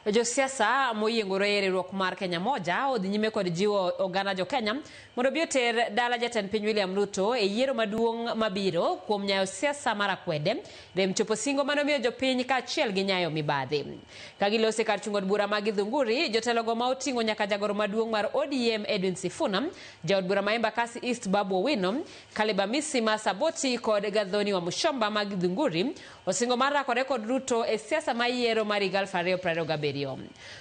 Josiasa moyiengore e riwruok mar Kenya Moja odhi nyime kod jiwo oganda jo Kenya mondo obi oter dala jatend piny William Ruto e yiero maduong' mabiro kuom nyayo siasa mar akwede, rem chopo singo mane omiyo jopiny kaachiel gi nyayo mibadhi. Ka gilose kar chung' od bura ma Githunguri, jotelogo ma oting'o nyaka jagoro maduong' mar ODM Edwin Sifuna, jaod bura ma Embakasi East Babu Owino, Caleb Amisi ma Saboti kod Gathoni Wamuchomba ma Githunguri osingo mar rakore kod Ruto e siasa mar yiero mar higa 2027.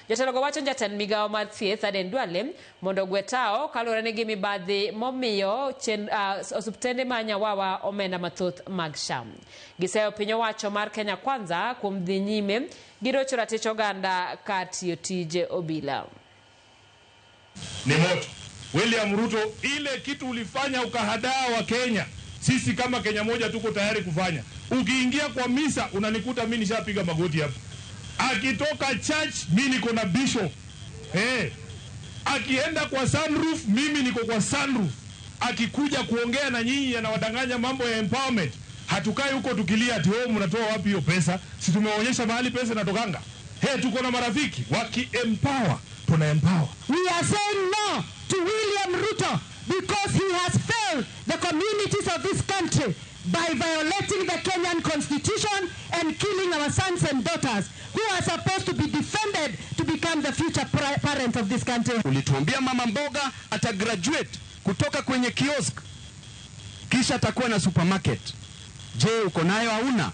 Jotelogo wacho ni jatend migawo mar thieth Aden Duale mondo ogwe tawo kaluwore ni gi mibadhi momiyo osuptende ma Nyawawa omenda mathoth mag SHA. Giseyo piny owacho mar Kenya Kwanza kuom dhi nyime gi rocho ratich oganda kar tiyo tij obila. Ni moto. William Ruto, ile kitu ulifanya ukahadaa wa Kenya, sisi kama Kenya Moja tuko tayari kufanya. Ukiingia kwa misa unanikuta mimi nishapiga magoti hapo. Akitoka church mimi niko na bishop. Akienda kwa sunroof mimi niko kwa sunroof. Akikuja kuongea na nyinyi anawadanganya mambo ya empowerment. Hatukai huko tukilia ati oh, mnatoa wapi hiyo pesa? Si tumeonyesha mahali pesa inatokanga. Hey, tuko na marafiki waki empower, tuna empower. We are saying no to William Ruto because he has failed the communities of this country by violating the Kenyan constitution and killing our sons and daughters who are supposed to be defended to become the future parents of this country. Ulituambia mama mboga ata graduate kutoka kwenye kiosk kisha atakuwa na supermarket. Je, uko nayo hauna?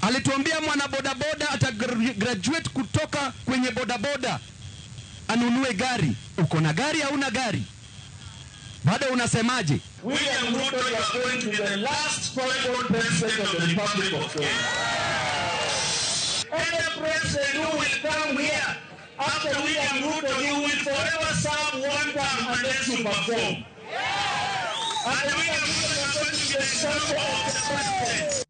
Alituambia mwana bodaboda ata graduate kutoka kwenye bodaboda anunue gari. Uko na gari hauna gari? Bado unasemaje? William Ruto, you are going to be the last foreign president of the Republic of Kenya. Any president who will come here after William Ruto, you will forever serve one term unless you perform. And William Ruto is going to be the example of the president.